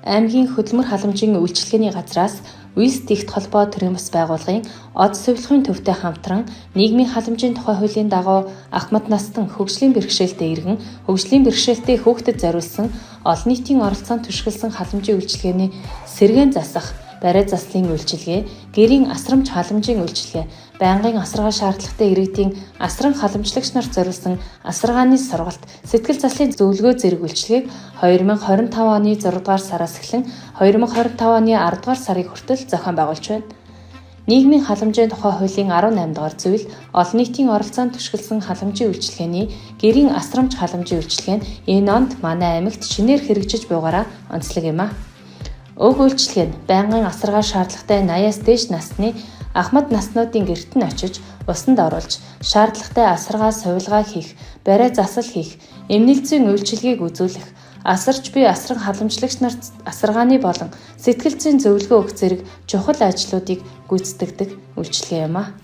Аймгийн хөдөлмөр халамжийн үйлчилгээний газраас Вист Игт холбоо төрийн бас байгууллагын од сувилахын төвтэй хамтран нийгмийн халамжийн тухай хуулийн дагуу ахмад настан хөгжлийн бэрхшээлтэй иргэн, хөгжлийн бэрхшээлтэй хүүхдэд зориулсан олон нийтийн оролцоонд түшгэлсэн халамжийн үйлчилгээний сэргээн засах, бариа заслын үйлчилгээ, гэрийн асрамж халамжийн үйлчилгээ, байнгын асаргаа шаардлагатай иргэдийн асран халамжлагч нарт зориулсан асаргааны сургалт, сэтгэл заслын зөвлөгөө зэрэг үйлчилгээг 2025 оны 6 дугаар сараас эхлэн 2025 оны 10 дугаар сарыг хүртэл зохион байгуулж байна. Нийгмийн халамжийн тухай хуулийн 18 дугаар зүйл олон нийтийн оролцоонд түшгэлсэн халамжийн үйлчилгээний гэрийн асрамж халамжийн үйлчилгээ нь энэ онд манай аймагт шинээр хэрэгжиж буйгаараа онцлог юм а. Уг үйлчилгээ нь байнгын асаргаа шаардлагатай 80-аас дээш насны ахмад наснуудын гэрт нь очиж усанд оруулж шаардлагатай асаргаа сувилгаа хийх, бариа засал хийх, эмнэл зүйн үйлчилгээг үзүүлэх, асарч буй асран халамжлагч нарт асаргааны болон сэтгэл зүйн зөвлөгөө өгөх зэрэг чухал ажлуудыг гүйцэтгэдэг үйлчилгээ юм а.